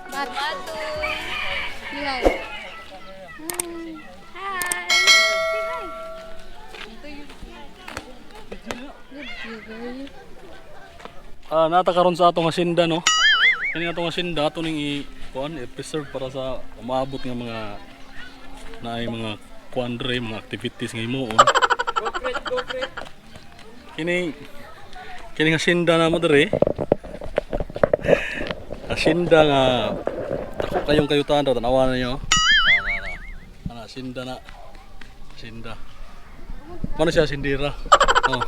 Bato. Hi. Hi. Say hi. Good girl. Naa ta karon sa atong hacienda, no. Kani atong hacienda ato ning i kuan, i-preserve para sa umaabot nga mga naay mga kuan dre, mga activities nga himuon. Kini kini hacienda na mo dre. Hacienda nga dako kayong kayutan daw, tanawa ninyo. Ana ana. Ana hacienda na. Hacienda. Mano siya sindira. Oh.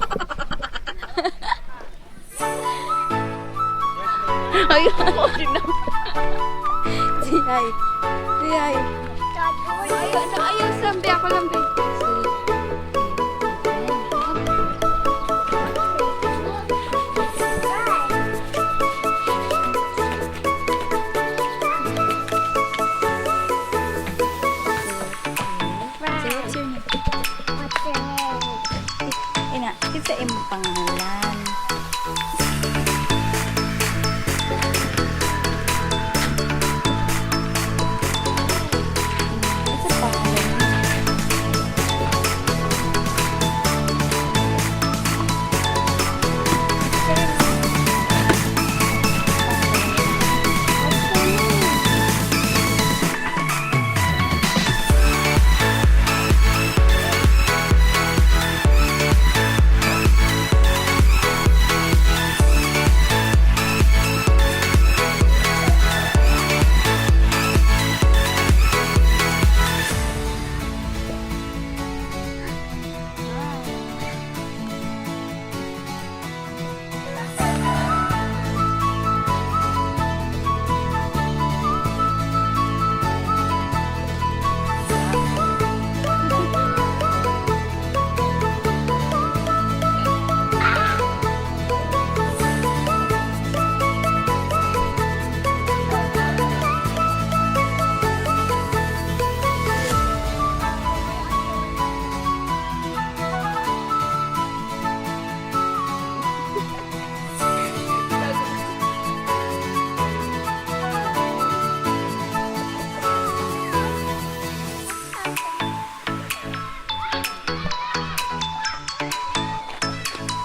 Ay, say hi. Say hi. Ayaw, ano, ayaw, sambi. Ako lang, be. Sorry. Say, what's your name? What's your name? Ina, kinsa imong pangalan? Kinsa pangalan?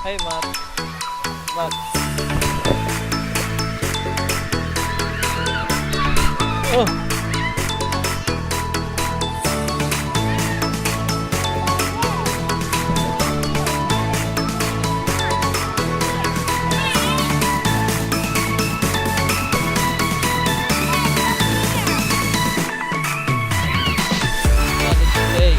Hey, Matt. Matt. Oh. Yeah, let's play.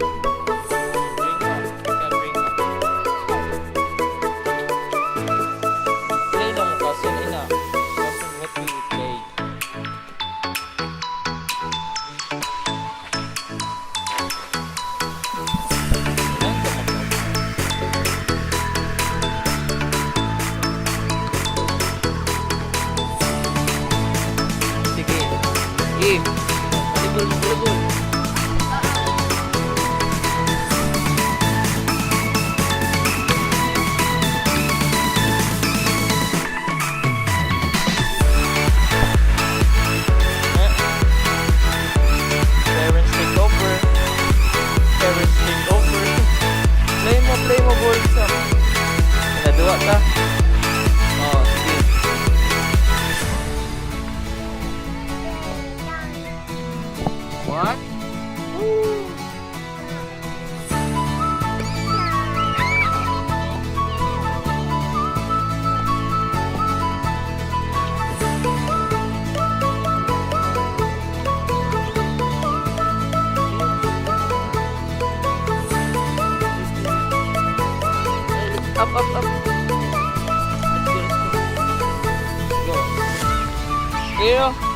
Bring up. Yeah, bring up. Play lang cousin ina. Cousin, what will you play? Ilan ka mag- Sige. Give. Volleyball, volleyball. What? Woo! Up, up, up. Let's go, let's go. Let's go. Here.